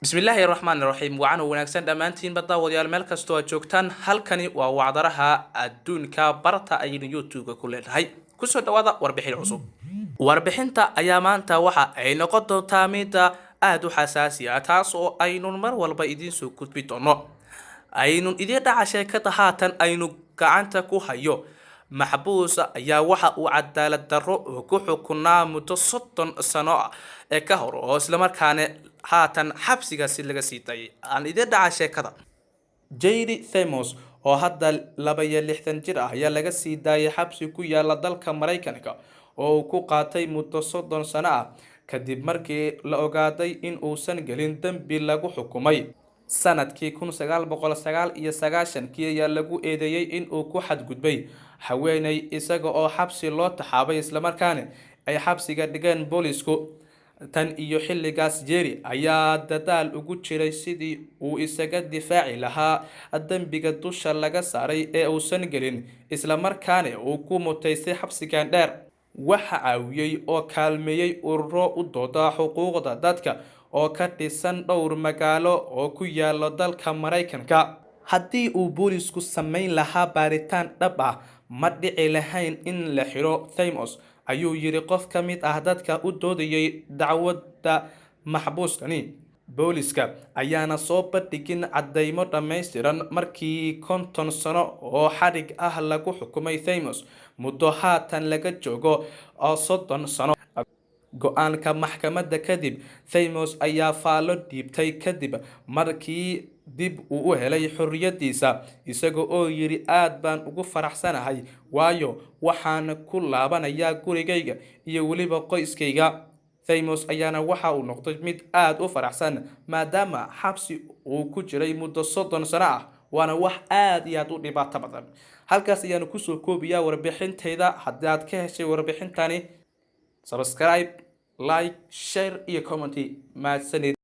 Bismillaahi raxmaani raxiim. Wacan wanaagsan dhammaantiinba, daawadayaal, meel kastoo aad joogtaan. Halkani waa Wacdaraha Adduunka, barta ayaynu YouTube-ka ku leenahay. Kusoo dhawaada warbixin cusub. Warbixinta ayaa maanta waxa ay noqon doontaa midda aada u xasaasi ah, taas oo aynu mar walba idiin soo gudbi doono. Aynu idiin dhaca sheekada haatan aynu gacanta ku hayo. Maxbuus ayaa waxa uu cadaalad darro ku xukunaa muddo 30 sano ah ee ka hor, oo islamarkaana haatan xabsigaasi laga sii daayay. Aan idiin dhaca sheekada. Jerry Themos, oo hadda 62 jir ah, ayaa laga sii daayay xabsi ku yaala dalka Maraykanka oo uu ku qaatay muddo 30 sano ah, kadib markii la ogaaday in uusan gelin dembi lagu xukumay. Sanadkii 1999-kii ayaa lagu eedeeyey in uu ku xadgudbay haweeney, isaga oo xabsi loo taxaabay, islamarkaana ay xabsiga dhigeen boolisku. Tan iyo xilligaas, Jerry ayaa dadaal ugu jiray sidii uu isaga difaaci lahaa dembiga dusha laga saaray ee uusan gelin, islamarkaana uu ku mutaystay xabsigan dheer. Waxa caawiyey oo kaalmeeyey ururo u dooda xuquuqda dadka oo ka dhisan dhowr magaalo oo ku yaala dalka Maraykanka. "Haddii uu boolisku samayn lahaa baaritaan dhab ah, ma dhici lahayn in la xiro Themos," ayuu yiri qof ka mid ah dadka u doodayay dacwadda maxbuuskani. Booliska ayaana soo bandhigin caddeymo dhammaystiran markii 50 sano oo xadhig ah lagu xukumay Themos, muddo haatan laga joogo 30 sano. Go-aanka maxkamadda kadib, Themos ayaa faallo dhiibtay kadib markii dib uu u helay xorriyadiisa, isaga oo yidhi: "Aad baan ugu faraxsanahay, waayo waxaan ku laabanayaa gurigayga iyo weliba qoyskayga." Themos ayaana waxa uu noqday mid aada u faraxsan, maadaama xabsi uu ku jiray muddo 30 sano ah, waana wax aada iyo aada u dhibaato badan. Halkaas ayaanu kusoo koobiyaa warbixintayda. Haddii aad ka heshay warbixintani, subscribe, like, share iyo comment. Mahadsanid.